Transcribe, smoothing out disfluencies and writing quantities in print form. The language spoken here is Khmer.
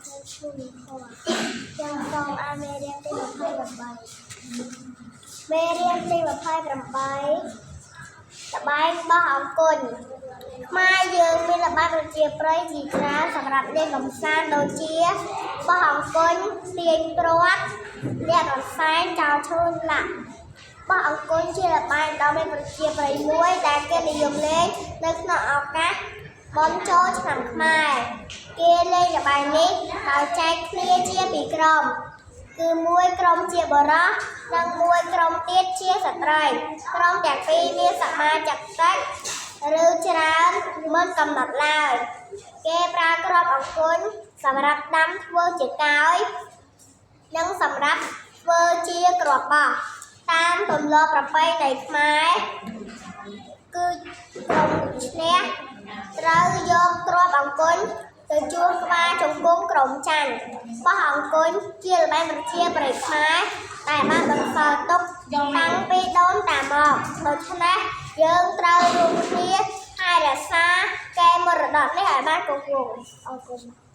ឈ្មោះនិខលខ្ញុំសូមអានមេរៀនទី28មេរៀនទី28ល្បែងបោះអង្គញ់ខ្មែរយើងមានល្បែងប្រជាប្រិយជាច្រើនសម្រាប់លេងកម្សាន្តដូចជាបោះអង្គញ់ទាញព្រ័ត្រលាក់កន្សែងចោលឈើលាក់បោះអង្គញ់ជាល្បែងដ៏មានប្រជាប្រិយមួយដែលគេនិយមលេងនៅក្នុងឱកាសបុណ្យចូលឆ្នាំខ្មែរគេលេងល្បែងនេះដោយចែកគ្នាជាពីរក្រុម គឺមួយក្រុមជាបុរសនិងមួយក្រុមទៀតជាស្ត្រី ក្រុមទាំងពីរមានសមាជិកតិចឬច្រើនមិនកំណត់ឡើយ គេប្រើគ្រាប់អង្គញ់សម្រាប់ដាំធ្វើជាកោយ និងសម្រាប់ធ្វើជាគ្រាប់បោះតាមទម្លាប់ប្រពៃណីខ្មែរគឺក្រុមឈ្នះត្រូវយកគ្រាប់អង្គញ់ទៅជួសក្បាលជង្គង់ក្រុមចាញ់បោះអង្គញ់ជាល្បែងប្រជាប្រិយខ្មែរតែបានបន្សល់ទុកតាំងពីដូនតាមកដូច្នេះយើងត្រូវរួមគ្នាថែរក្សាកេរមរតកនេះឲ្យបានគង់វង្សអរគុណ។